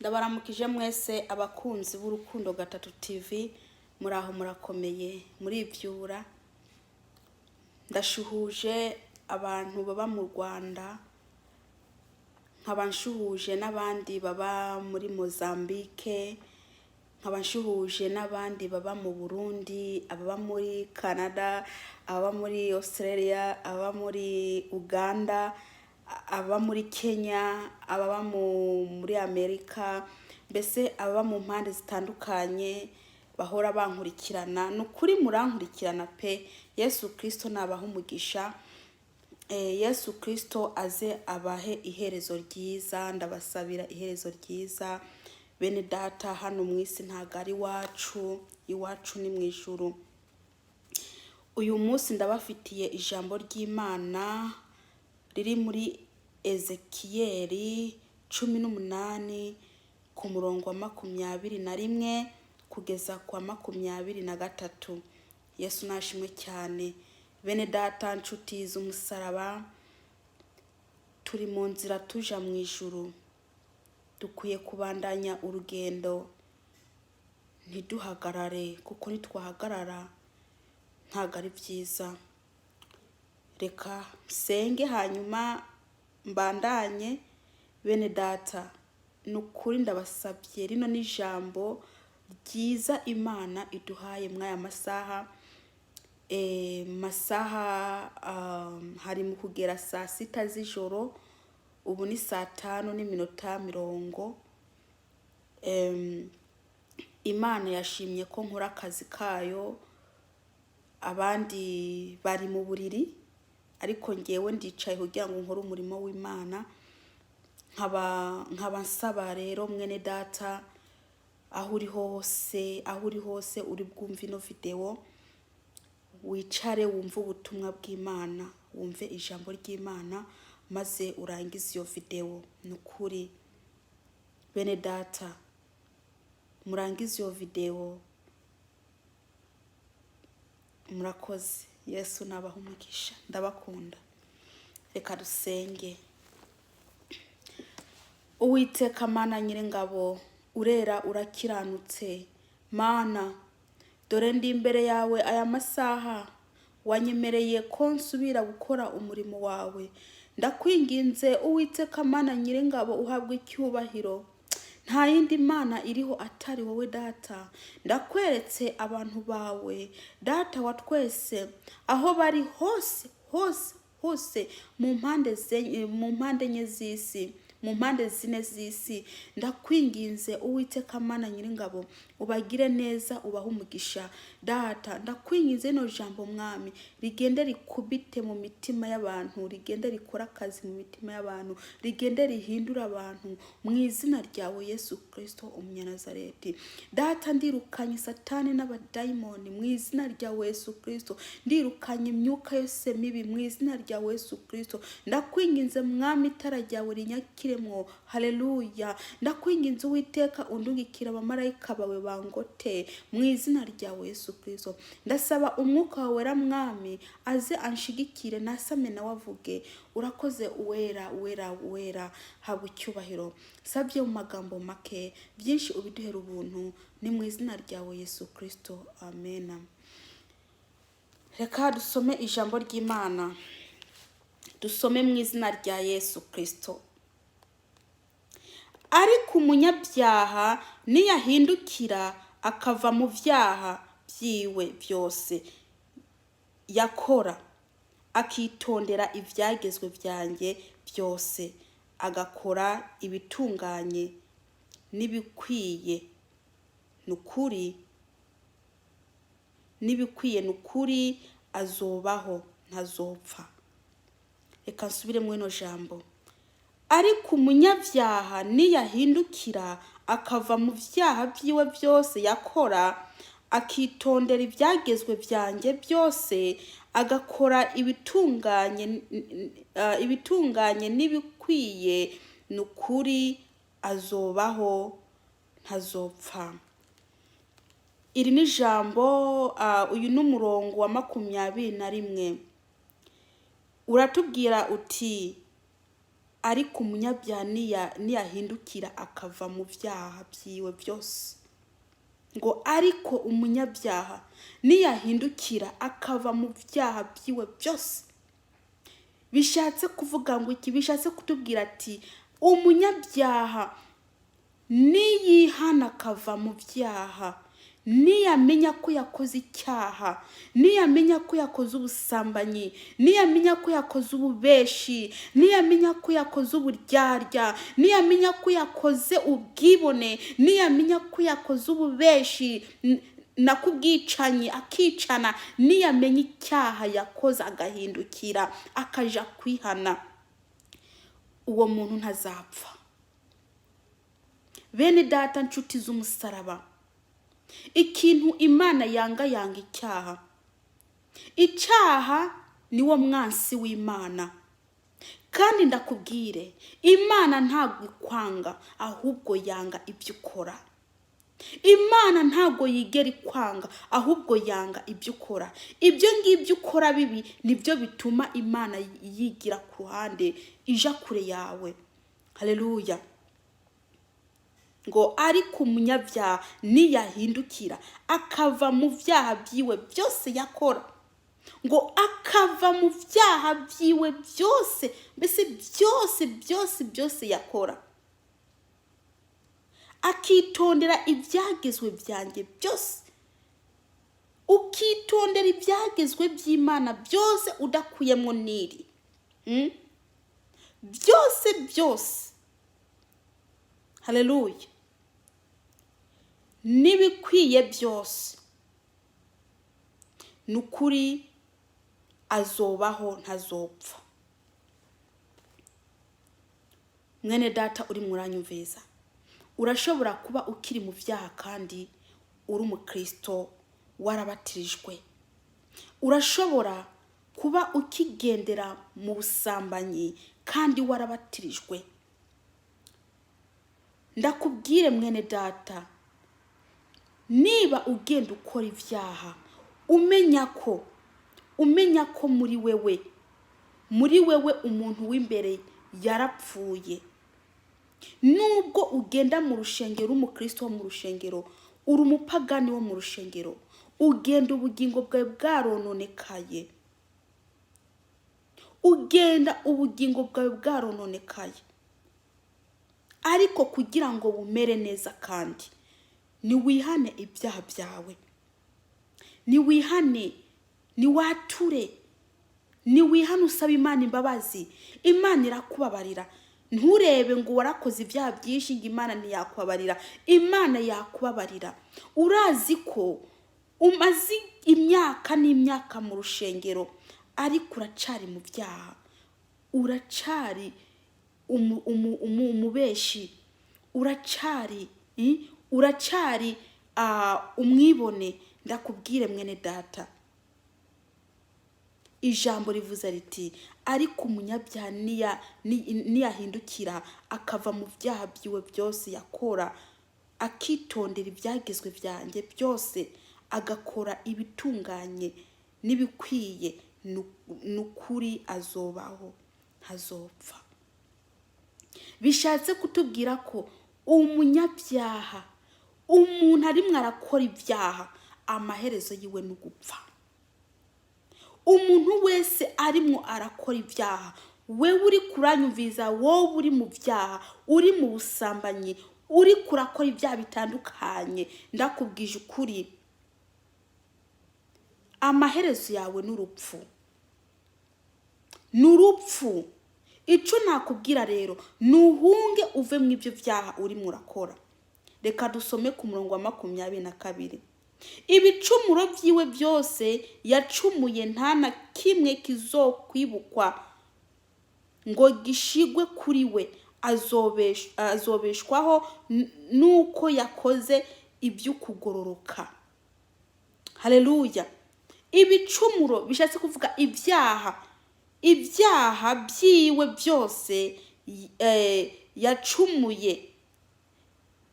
Ndabaramukije mwese abakunzi b'Urukundo Gatatu TV, muraho murakomeye, murivyura. Ndashuhuje abantu baba mu Rwanda, nkaba nshuhuje n'abandi baba muri Mozambique, nkaba nshuhuje n'abandi baba mu Burundi, ababa muri Canada, ababa muri Australia, ababa muri Uganda, ababa muri Kenya, ababa muri Amerika, mbese ababa mu mpande zitandukanye bahora bankurikirana. Ni ukuri murankurikirana pe. Yesu Kristo nabaha umugisha. Yesu Kristo aze abahe iherezo ryiza. Ndabasabira iherezo ryiza, bene data. Hano mu isi ntabwo ari iwacu, iwacu ni mu ijuru. Uyu munsi ndabafitiye ijambo ry'Imana riri muri Ezekiyeli 18 ku murongo wa 21 kugeza ku wa 23. Yesu nashimwe cyane. Bene data, nshuti z'umusaraba, turi mu nzira tuja mu ijuru. Dukwiye kubandanya urugendo, ntiduhagarare, kuko nitwahagarara ntabwo ari byiza. Reka nsenge hanyuma mbandanye. Bene data, ni ukuri ndabasabye, rino ni ijambo ryiza Imana iduhaye muri aya masaha. Masaha hari mu kugera saa 6 z'ijoro, ubu ni saa 5 n'iminota 40. Imana yashimye ko nkora akazi kayo. Abandi bari mu buriri, ariko ngewe ndicaye kugira ngo nkore umurimo w'Imana. Nkaba nsaba rero mwene data, aho uri hose, aho uri hose uri bwumve ino videwo, wicare wumve ubutumwa bw'Imana, wumve ijambo ry'Imana, maze urangize iyo videwo. Ni ukuri bene data, murangize iyo videwo. Murakoze. Yesu nabaha umugisha, ndabakunda. Reka dusenge. Uwiteka Mana Nyiringabo, urera, urakiranutse. Mana, dore ndi imbere yawe aya masaha. Wanyemereye ko nsubira gukora umurimo wawe. Ndakwinginze Uwiteka Mana Nyiringabo, uhabwa icyubahiro. Nta yindi mana iriho atari wowe. Data, ndakweretse abantu bawe, Data wa twese, aho bari hose hose hose, mu mpande enye z'isi, mu mpande zine z'isi. Ndakwinginze Uwiteka Mana Nyiringabo, ubagire neza, ubahe umugisha. Data, ndakwinginze, rino jambo Mwami rigende rikubite mu mitima y'abantu, rigende rikore akazi mu mitima y'abantu, rigende rihindure abantu mu izina ryawe Yesu Kristo Umunyanazareti. Data, ndirukanye Satani n'abadayimoni mu izina ryawe Yesu Kristo. Ndirukanye imyuka yose mibi mu izina ryawe Yesu Kristo. Ndakwinginze Mwami, itara ryawe rinyakiremwo. Haleluya! Ndakwinginze Uwiteka, undungikira abamarayika bawe bangote mu izina ryawe Yesu Kristo. Ndasaba Umwuka wawe Wera, Mwami, aze anshigikire, nasame nawe avuge. Urakoze Uwera, Uwera, Uwera, habwa icyubahiro. Sabye mu magambo make, byinshi ubiduhera ubuntu. Ni mu izina ryawe Yesu Kristo, amena. Reka dusome ijambo ry'Imana, dusome mu izina rya Yesu Kristo. Ariko umunyabyaha niyahindukira akava mu byaha byiwe byose yakora, akitondera ibyagezwe byanjye byose, agakora ibitunganye n'ibikwiye, nukuri n'ibikwiye, nukuri azobaho, ntazopfa. Reka nsubire muri ino jambo. Ariko umunyabyaha niyahindukira akava mu byaha byiwe byose yakora, akitondera ibyagezwe byanjye byose, agakora ibitunganye n'ibikwiye, ni ukuri azobaho, ntazopfa. Iri ni ijambo, uyu ni umurongo wa 21, uratubwira uti Ariko umunyabyaha niyahindukira akava mu byaha byiwe byose, ngo ariko umunyabyaha niyahindukira akava mu byaha byiwe byose. Bishatse kuvuga ngo iki? Bishatse kutubwira ati umunyabyaha niyihana akava mu byaha, niyamenya ko yakoze icyaha, niyamenya ko yakoze ubusambanyi, niyamenya ko yakoze ububeshi, niyamenya ko yakoze uburyarya, niyamenya ko yakoze ubwibone, niyamenya ko yakoze ububeshi nakubwicanyi, akicana, niyamenya icyaha yakoze agahindukira akaja kwihana, uwo muntu ntazapfa. Bene data, nshuti z'umusaraba, ikintu Imana yanga, yanga icyaha. Icyaha niwo mwansi w'Imana. Kandi ndakubwire, Imana ntabwo ikwanga, ahubwo yanga ibyo ukora. Imana ntabwo yigera ikwanga, ahubwo yanga ibyo ukora. Ibyo ngibyo ukora bibi nibyo bituma Imana yigira ku ruhande, ija kure yawe. Haleluya. Ngo ariko umunyabyaha niyahindukira akava mu byaha byiwe byose yakora, ngo akava mu byaha byiwe byose, mbese byose byose byose yakora, akitondera ibyagezwe byanjye byose. Ukitondera ibyagezwe by'Imana byose udakuyemo n'iri. Byose byose, haleluya, n'ibikwiye byose, ni ukuri azobaho, ntazopfa. Mwene data uri muranyumviza, urashobora kuba ukiri mu byaha kandi uri umukristo warabatirijwe. Urashobora kuba ukigendera mu busambanyi kandi warabatirijwe. Ndakubwire mwene data, niba ugenda ukora ibyaha, umenya ko muri wewe umuntu w'imbere yarapfuye, nubwo ugenda mu rushengero, umukristo wo mu rushengero, uri umupagani wo mu rushengero, ugenda ubugingo bwawe bwarononekaye, ugenda ubugingo bwawe bwarononekaye. Ariko kugira ngo bumere neza, kandi niwihane ibyaha byawe, niwihane, niwature, niwihane usaba Imana imbabazi, Imana irakubabarira. Nturebe ngo warakoze ibyaha byinshi ngo Imana ntiyakubabarira. Imana yakubabarira. Urazi ko umaze imyaka n'imyaka mu rushengero, ariko uracari mu byaha, uracari umubeshi, uracari umwibone. Ndakubwire mwene data, ijambo rivuze riti ariko umunyabyaha niyahindukira akava mu byaha byiwe byose yakora, akitondera ibyagezwe byanjye byose, agakora ibitunganye n'ibikwiye, ni ukuri azobaho, ntazopfa. Bishatse kutubwira ko umunyabyaha, umuntu arimwo arakora ibyaha, amaherezo yiwe ni ugupfa. Umuntu wese arimwo arakora ibyaha, wewe uri kuranyumviza, wowe uri mu byaha, uri mu busambanyi, uri kurakora ibyaha bitandukanye, ndakubwije ukuri, amaherezo yawe ni urupfu, ni urupfu. Icyo nakubwira rero, nuhunge uve mu ibyo byaha urimo urakora. Reka dusome ku murongo wa 22. Ibicumuro byiwe byose yacumuye nta na kimwe kizokwibukwa ngo gishigwe kuri we, azobeshwaho nuko yakoze iby'ukugororoka. Haleluya. Ibicumuro bishatse kuvuga ibyaha, ibyaha byiwe byose yacumuye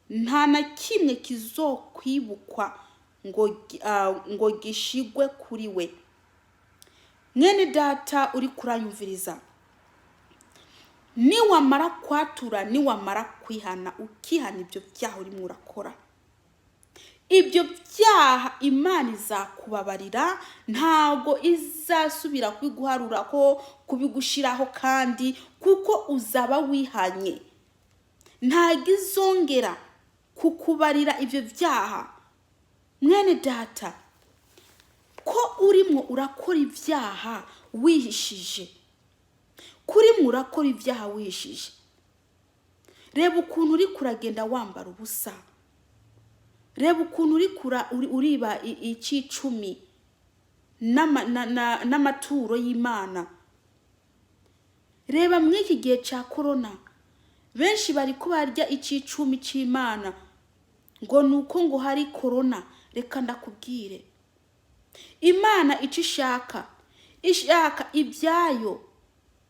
nta na kimwe kizokwibukwa ngo gishigwe kuri we. Mwene data uri kuranyumviriza, Niwamara kwatura, niwamara kwihana, ukihana ibyo byaha urimo urakora, ibyo byaha, Imana izakubabarira. Ntabwo izasubira kubiguharura ko kubigushiraho, kandi kuko uzaba wihanye, ntabwo izongera kukubarira ibyo byaha. Mwene data, ko urimo urakora ibyaha wihishije, kurimo urakora ibyaha wihishije, reba ukuntu uri kuragenda wambara ubusa, reba ukuntu uri uriba icicumi n'amaturo y'Imana. Reba muri iki gihe cya korona, benshi bari ko barya icicumi cy'Imana ngo ni uko ngo hari korona. Reka ndakubwire, Imana icyo ishaka, ishaka ibyayo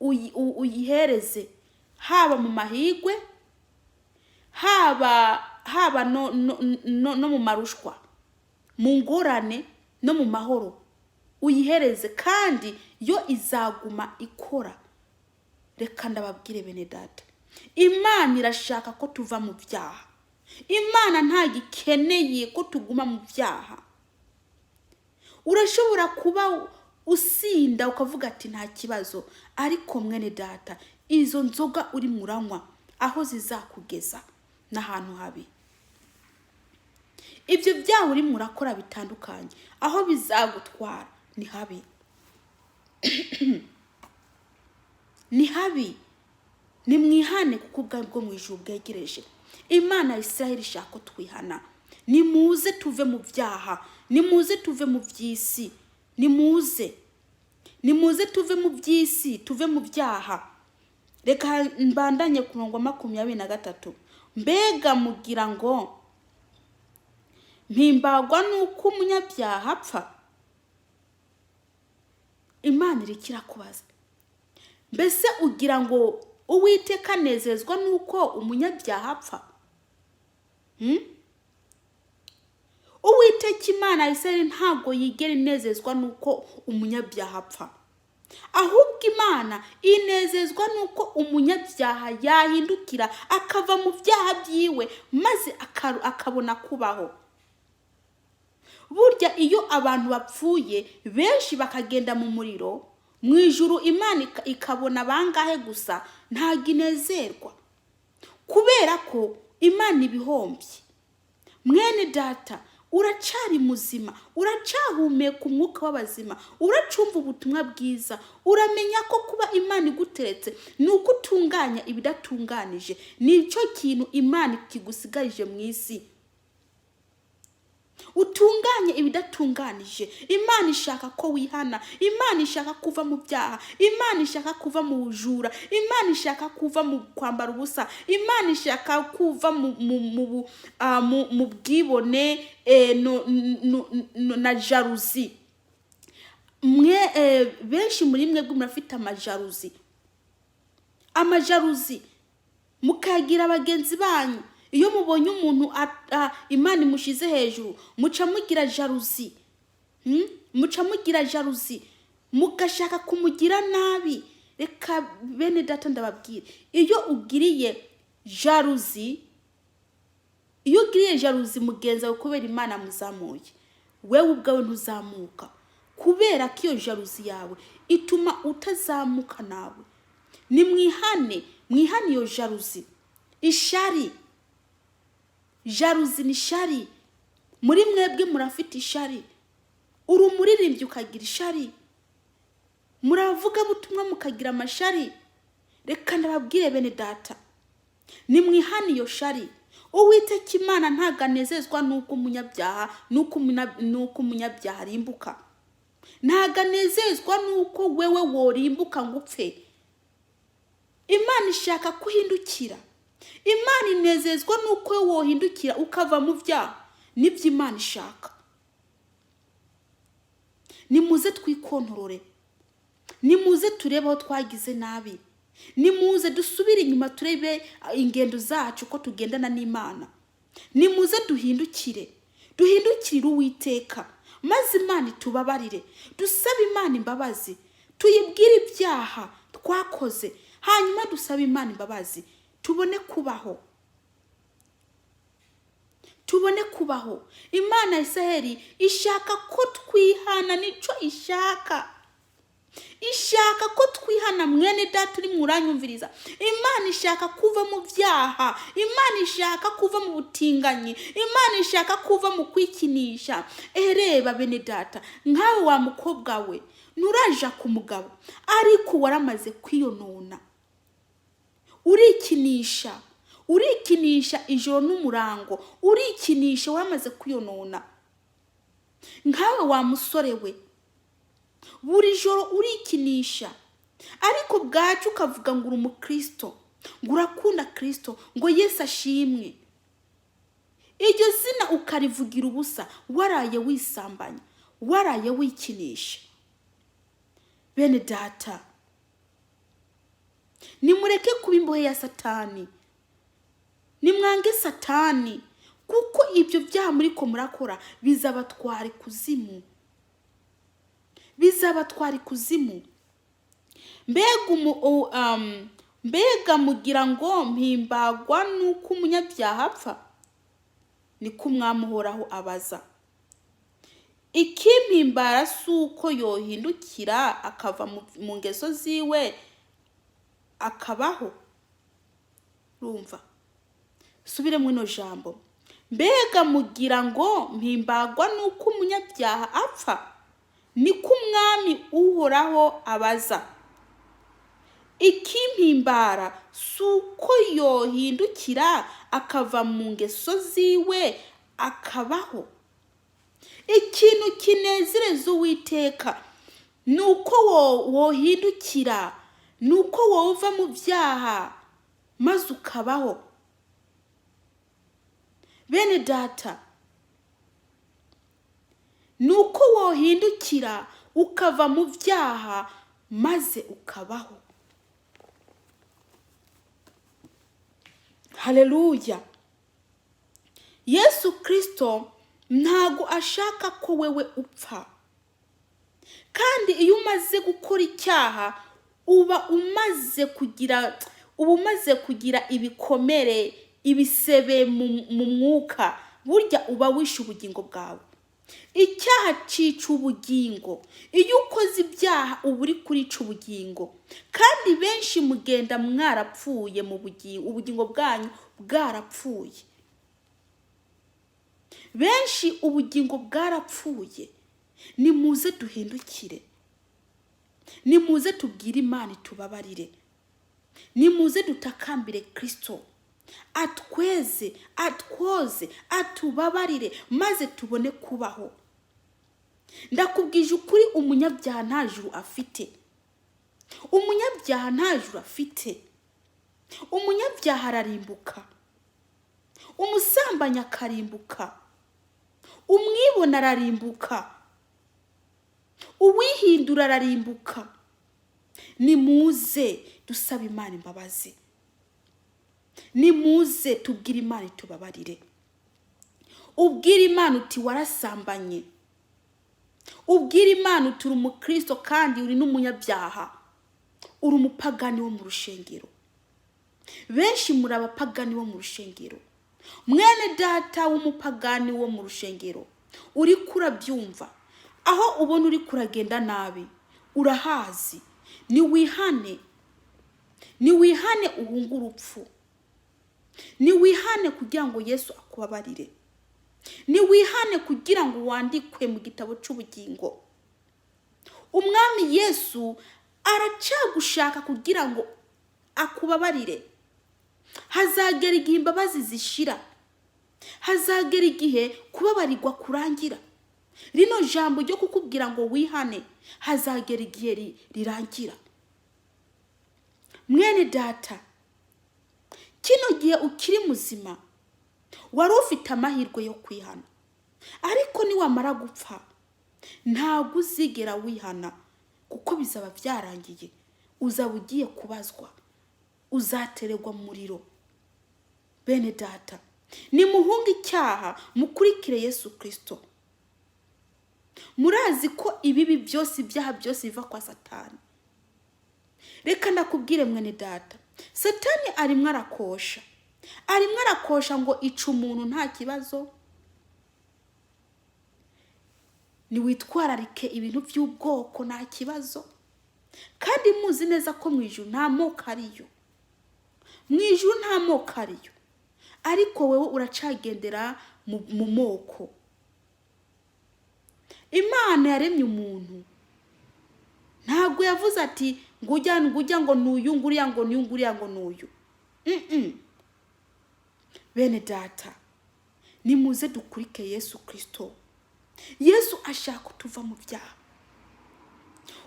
uyihereze, haba mu mahigwe, haba no mu marushwa, mu ngorane no mu mahoro, uyihereze, kandi yo izaguma ikora. Reka ndababwire bene data, Imana irashaka ko tuva mu byaha. Imana ntabwo ikeneye ko tuguma mu byaha. Urashobora kuba usinda ukavuga ati nta kibazo, ariko mwene data, izo nzoga urimo uranywa, aho zizakugeza n'ahantu habi. Ibyo byaha urimo urakora bitandukanye, aho bizagutwara ni habi, ni habi. Nimwihane kuko ubwami bwo mu ijuru bwegereje. Imana ya Israheli ishaka ko twihana. Nimuze tuve mu byaha, nimuze tuve mu by'isi, nimuze, nimuze tuve mu by'isi, tuve mu byaha. Reka mbandanye ku murongo wa 23. Mbega mugira ngo mpimbagwa n'uko umunyabyaha apfa? Imana iriko irakubaza, mbese ugira ngo Uwiteka anezezwa n'uko umunyabyaha apfa? Uwiteka Imana ya Israheli ntabwo yigera inezezwa n'uko umunyabyaha apfa, ahubwo Imana inezezwa n'uko umunyabyaha yahindukira akava mu byaha byiwe, maze akabona kubaho. Burya iyo abantu bapfuye benshi bakagenda mu muriro, mu ijuru Imana ikabona bangahe gusa, ntabwo inezerwa, kubera ko Imana ibihombye. Mwene data, uracari muzima, uracahumeka umwuka w'abazima, uracumva ubutumwa bwiza, uramenya ko kuba Imana iguteretse ni uko utunganya ibidatunganije. Nicyo kintu Imana kigusigarije mu isi, utunganye ibidatunganije. Imana ishaka ko wihana, Imana ishaka kuva mu byaha, Imana ishaka kuva mu bujura, Imana ishaka kuva mu kwambara ubusa, Imana ishaka kuva mu bwibone na jalousie. Mwe benshi muri mwebwe murafite amajalousie, amajalousie mukagira bagenzi banyu. Iyo mubonye umuntu Imana imushize hejuru, muca mugira jalousie, Muca mugira jalousie, mugashaka kumugira nabi. Reka bene data ndababwire, iyo ugiriye jalousie, iyo ugiriye jalousie mugenzi wawe kubera Imana muzamuye, wewe ubwawe ntuzamuka, kubera ko iyo jalousie yawe ituma utazamuka nawe. Nimwihane, mwihane iyo jalousie, ishari. Jalousie ni ishari. Muri mwebwe murafite ishari. Uri umuririmbyi ukagira ishari, muravuga butumwa mukagira amashari. Reka ndababwire bene data, nimwihane iyo shari. Uwiteka Imana ntabwo anezezwa n'uko umunyabyaha n'uko umunyabyaha arimbuka. Ntabwo anezezwa n'uko wewe worimbuka ngo upfe. Imana ishaka ko uhindukira. Imana inezezwa n'uko wowe wohindukira ukava mu byaha. Nibyo Imana ishaka. Nimuze twikontorore, nimuze turebe aho twagize nabi, nimuze dusubire inyuma turebe ingendo zacu ko tugendana n'Imana. Nimuze duhindukire, duhindukirire Uwiteka, maze Imana itubabarire. Dusabe Imana imbabazi, tuyibwire ibyaha twakoze, Hanyuma dusabe Imana imbabazi, tubone kubaho, tubone kubaho. Imana ya Isiraheli ishaka ko twihana, nico ishaka. Ishaka ko twihana. Mwene data uri muranyumviriza, Imana ishaka kuva mu byaha, Imana ishaka kuva mu butinganyi, Imana ishaka kuva mu kwikinisha. Ereba bene data, nkawe wa mukobwa we, nturaja ku mugabo, ariko waramaze kwiyonona, urikinisha, urikinisha ijoro n'umurango, urikinisha, waramaze kwiyonona. Nkawe wa musore we, buri joro urikinisha, ariko bwacu ukavuga ngo uri umukristo, ngo urakunda Kristo, ngo Yesu ashimwe. Iryo zina ukarivugira ubusa, waraye wisambanya, waraye wikinisha. Bene data, nimureke kuba imbohe ya Satani, nimwange Satani, kuko ibyo byaha muriko murakora bizabatwara ikuzimu, bizabatwara ikuzimu. Mbega mugira ngo mpimbagwa n'uko umunyabyaha apfa? Niko Umwami Uhoraho abaza. Ikimpimbara si uko yohindukira akava mu ngeso ziwe akabaho. Rumva, subire ino jambo: mbega mugira ngo mpimbagwa n'uko umunyabyaha apfa? Niko Umwami Uhoraho abaza. Ikimpimbara si uko yohindukira akava mu ngeso ziwe akabaho. Ikintu kinezereza Uwiteka ni uko wohindukira, ni uko wova mu byaha maze ukabaho. Bene data, ni uko wohindukira ukava mu byaha maze ukabaho. Haleluya! Yesu Kirisito ntago ashaka ko wewe upfa. Kandi iyo umaze gukora icyaha, uba umaze kugira ibikomere, ibisebe mu mwuka. Burya uba wishe ubugingo bwawe. Icyaha cica ubugingo. Iyo ukoze ibyaha, uba uri kurica ubugingo. Kandi benshi mugenda mwarapfuye mu bugingo, ubugingo bwanyu bwarapfuye. Benshi ubugingo bwarapfuye. Nimuze duhindukire, nimuze tubwire Imana itubabarire, nimuze dutakambire Kirisito atweze, atwoze, atubabarire, maze tubone kubaho. Ndakubwije ukuri, umunyabyaha nta juru afite, umunyabyaha nta juru afite. Umunyabyaha ararimbuka, umusambanyi akarimbuka, umwibone ararimbuka, uwihindura ararimbuka. Nimuze dusaba Imana imbabazi, nimuze tubwire Imana itubabarire. Ubwire Imana uti warasambanye, ubwire Imana uti uri umukristo kandi uri n'umunyabyaha, uri umupagani wo mu rushengero. Benshi muri abapagani bo mu rushengero. Mwene data w'umupagani wo mu rushengero, uri kurabyumva, aho ubona uri kuragenda nabi urahazi. Niwihane, niwihane uhunge urupfu, niwihane kugira ngo Yesu akubabarire, niwihane kugira ngo wandikwe mu gitabo cy'ubugingo. Umwami Yesu aracagushaka kugira ngo akubabarire. Hazagera igihe imbabazi zishira, hazagera igihe kubabarirwa kurangira. Rino jambo ryo kukubwira ngo wihane, hazagera igihe rirangira. Mwene data, kino gihe ukiri muzima wari ufite amahirwe yo kwihana, ariko niwamara gupfa ntabwo uzigera wihana, kuko bizaba byarangiye. Uzaba ugiye kubazwa, uzatererwa mu muriro. Bene data, nimuhunge icyaha, mukurikire Yesu Kirisito. Murazi ko ibibi byose, ibyaha byose biva kwa Satani. Reka ndakubwire mwene data, Satani arimwo arakosha, arimwo arakosha ngo ica umuntu nta kibazo. Niwitwararike ibintu by'ubwoko nta kibazo, kandi muzi neza ko mu ijuru nta moko ariyo, mu ijuru nta moko ariyo, ariko wowe uracagendera mu moko. Imana yaremye umuntu, ntabwo yavuze ati ngo ujya ngo ujya ngo n'uyu, ngo uriya ngo n'uyu, ngo uriya ngo n'uyu. Bene data, nimuze dukurike Yesu Kristo. Yesu ashaka tuva mu byaha.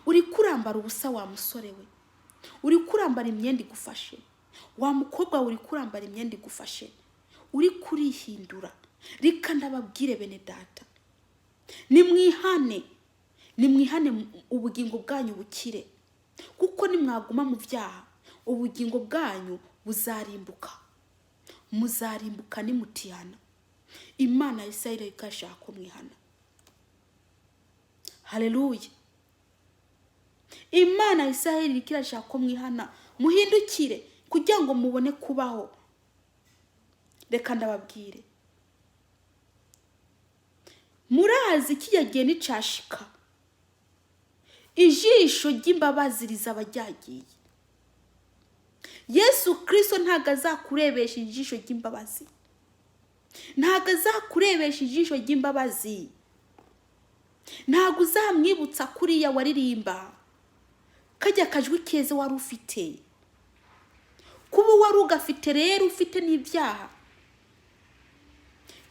Uri kurambara ubusa wa musore we, uri kurambara imyenda igufashe, wa mukobwa we uri kurambara imyenda igufashe, uri kurihindura. Reka ndababwire bene data, nimwihane, nimwihane ubugingo bwanyu bukire, kuko nimwaguma mu byaha ubugingo bwanyu buzarimbuka, muzarimbuka nimutihana. Imana ya Isirayeli ikashaka ko mwihana. Haleluya! Imana ya Isirayeli irashaka ko mwihana, muhindukire kugira ngo mubone kubaho. Reka ndababwire, murazi kijya gihe nicashika, ijisho ry'imbabazi rizaba ryagiye. Yesu Kristo ntabwo azakurebesha ijisho ry'imbabazi, ntabwo azakurebesha ijisho ry'imbabazi, ntabwo uzamwibutsa kuriya waririmba kajya kajwi keza wari ufite. Kuba wari ugafite rero ufite n'ibyaha,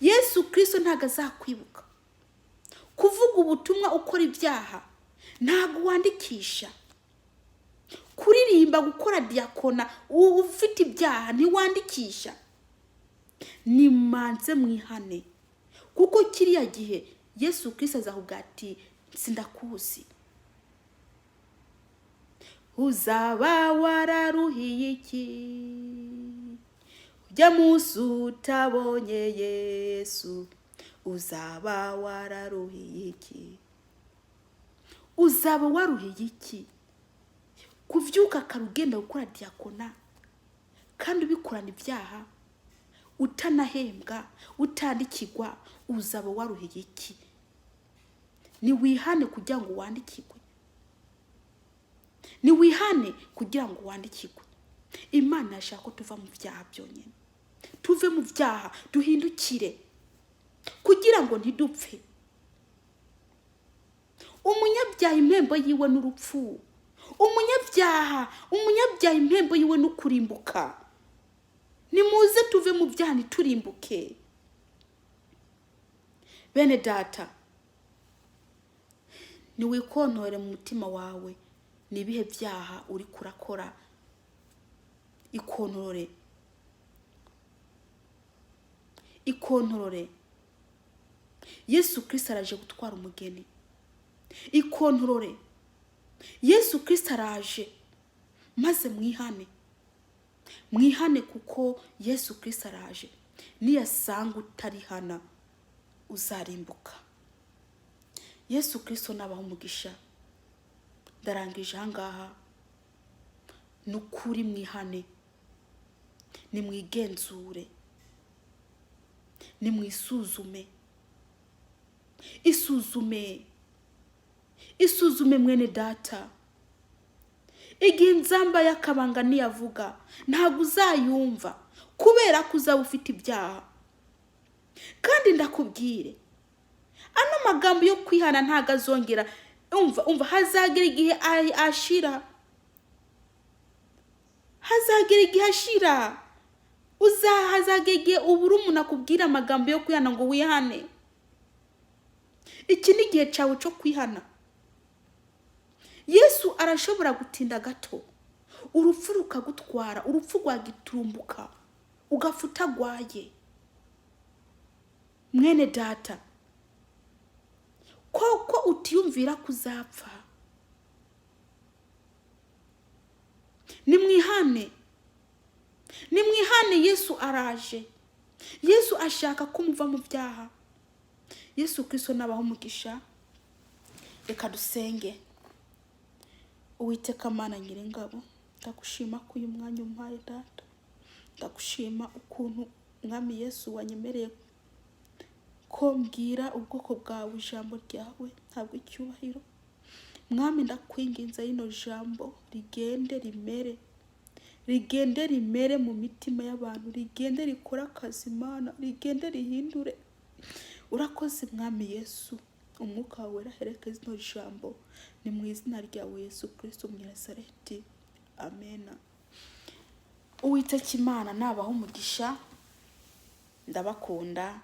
Yesu Kristo ntabwo azakwibuka. Kuvuga ubutumwa ukora ibyaha ntabwo wandikisha. Kuririmba, gukora diyakona ufite ibyaha ntiwandikisha. Nimanze mwihane, kuko kiriya gihe Yesu Kristo azakubwira ati sindakuzi. Uzaba wararuhiye iki ujya munsi utabonye Yesu? Uzaba wararuhiye iki? Uzaba waruhiye iki kuvyuka kare ugenda gukora diyakona kandi ubikorana ibyaha, utanahembwa, utandikirwa? Uzaba waruhiye iki? Niwihane kugira ngo wandikirwe, niwihane kugira ngo wandikirwe. Imana yashaka ko tuva mu byaha byonyine, tuve mu byaha duhindukire kugira ngo ntidupfe. Umunyabyaha impembo yiwe n'urupfu, umunyabyaha impembo yiwe n'ukurimbuka. Nimuze tuve mu byaha ntiturimbuke. Bene data, niwikontore mu mutima wawe, ni ibihe byaha uri kurakora? Ikontorore, ikontorore. Yesu Kristo araje gutwara umugeni. Ikontorore, Yesu Kristo araje, maze mwihane, mwihane kuko Yesu Kristo araje. Niyasanga utarihana uzarimbuka. Yesu Kristo nabaha umugisha. Ndarangije ahangaha. Ni ukuri mwihane, nimwigenzure, nimwisuzume, isuzume, isuzume mwene data. Igihe inzamba y'akabanga niyavuga ntabwo uzayumva, kubera ko uzaba ufite ibyaha. Kandi ndakubwire, ano magambo yo kwihana ntabwo azongera. Umva, hazagera igihe ashira, hazagera igihe ashira. Hazagera igihe ubura umuntu akubwira amagambo yo kwihana ngo wihane. Iki ni igihe cyawe cyo kwihana. Yesu arashobora gutinda gato, urupfu rukagutwara, urupfu rwagiturumbuka, ugapfa utagwaye. Mwene data, koko utiyumvira kuzapfa? Nimwihane, nimwihane. Yesu araje. Yesu ashaka ko muva mu byaha. Yesu Kristo nabaho umugisha. Reka dusenge. Uwiteka Mana Nyiringabo, ndagushima ko uyu mwanya umpaye, Data. Ndagushima ukuntu, Mwami Yesu, wanyemereye ko mbwira ubwoko bwawe ijambo ryawe. Ntabwo icyubahiro, Mwami. Ndakwinginze, rino jambo rigende rimere, rigende rimere mu mitima y'abantu, rigende rikore akazi, Mana, rigende rihindure. Urakoze, Mwami Yesu. Umwuka wawe wera rino jambo. Ni mu izina ryawe Yesu Kirisito Umunyanazareti, amena. Uwiteka Imana nabaha umugisha. Ndabakunda.